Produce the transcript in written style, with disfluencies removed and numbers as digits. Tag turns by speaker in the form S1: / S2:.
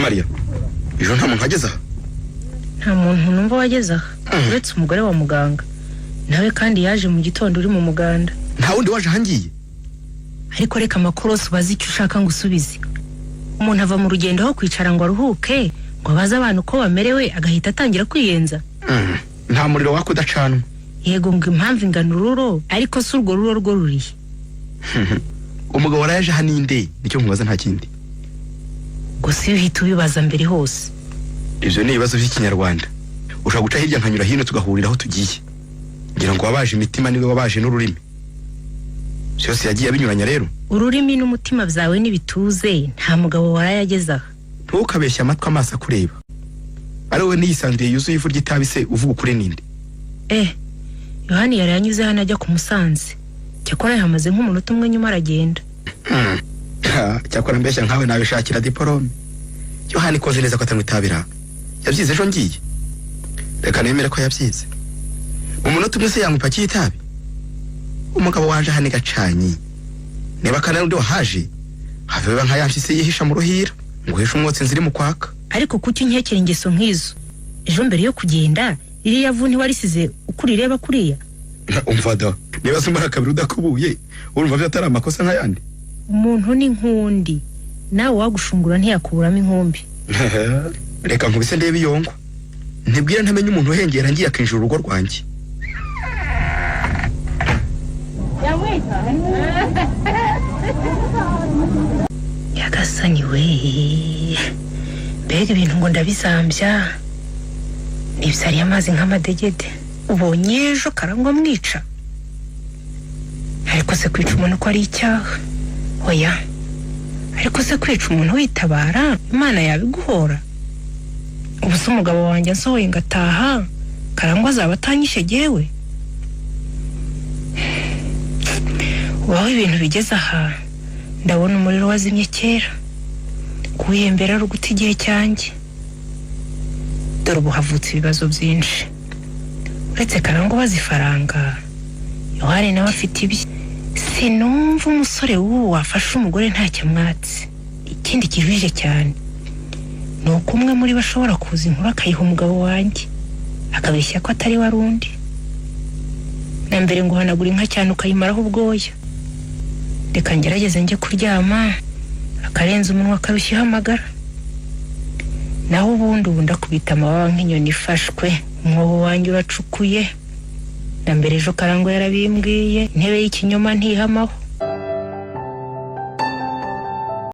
S1: Mariya, ejo nta muntu wageze aha?
S2: Nta muntu numva wageze aha uretse umugore wa muganga, nawe kandi yaje mu gitondo uri mu muganda.
S1: Nta wundi waje ahangiye?
S2: Ariko reka amakorosi, ubaze icyo ushaka ngo usubize. Umuntu ava mu rugendo aho kwicara ngo aruhuke, ngo abaze abantu uko bamerewe, agahita atangira kwiyenza.
S1: Nta muriro waka udacanwa.
S2: Yego, ngo impamvu ingana ururo, ariko si urwo ruro rwo rurihe?
S1: Umugabo warayaje aha ninde? Nicyo nkubaza, nta kindi.
S2: Gusa iyo uhita ubibaza mbere hose.
S1: Ibyo ni ibibazo by'Ikinyarwanda. Ushobora guca hirya nkanyura hino, tugahurira aho tugiye. Ngira ngo wabaje imitima niwe wabaje n'ururimi, byose yagiye abinyuranya rero.
S2: Ururimi n'umutima byawe n'ibituze, nta mugabo warayageze aha.
S1: Ntukabeshye amatwi amaso akureba. Ari wowe n'iyisanduye yuzuye ivu ry'itabi se, uvuga ukuri ninde?
S2: Eh, Yohani yari yanyuze hano ajya ku Musanze. Cyakora yahamaze nk'umunota umwe, nyuma aragenda.
S1: Ha, cyakora mbeshya nkawe nabishakira diporome. Yohani koze neza ko atanywa itabira, yabyize ejo ngiye. Reka nemere ko yabyize. Mu munota umwe se yanywa ipaki y'itabi? Umugabo waje hano igacanyi, niba kandi undi wahaje, have biba nka ya mpyisi yihisha mu ruhira ngo uhishe umwotsi inzira iri mu kwaka.
S2: Ariko kuki unkekera ingeso nk'izo? Ejo mbere yo kugenda, ririya vu ntiwarisize uko urireba kuriya?
S1: Umva da, niba se umara kabiri udakubuye, urumva byo atari amakosa nk'ayandi?
S2: Umuntu ni nkundi, nawe wagushungura ntiyakuburamo inkumbi.
S1: Reka nkubise ndebe iyongwa, ntibwira ntamenye umuntu uhengera ngiye akinjira urugo rwanjye.
S2: Nyagasani we, mbega ibintu ngo ndabizambya! Nibyariye amazi nk'amadegede. Ubonye ejo Karangwa mwica? Ariko se kwica umuntu ko ari icyaha? Oya, ariko se kwica umuntu witabara, Imana yabiguhora? Ubu se umugabo wanjye ansohoye ngataha, Karangwa azaba atanyishe jyewe? Ubaho ibintu bigeze aha, ndabona umuriro wazimye kera. Kuwihembera ari uguta igihe cyanjye. Dore ubu havutse ibibazo byinshi. Uretse Karangwa ubaza ifaranga, Yohani nawe afite ibye. Sinumva umusore w'ubu wafashe umugore ntacyo amwatse. Ikindi kijije cyane ni uko umwe muri bo ashobora kuza inkuru akayiha umugabo wanjye, akabeshya ko atari we, ari undi. Na mbere ngo uhanagura inka cyane ukayimaraho ubwoya. Reka ngerageze njye kuryama, akarenza umunwa akarushya ihamagara. Naho ubundi ubu ndakubita amababa nk'inyoni ifashwe. Umwobo wanjye uracukuye. Na mbere ejo Karangwa yarabimbwiye, intebe y'ikinyoma ntihamaho.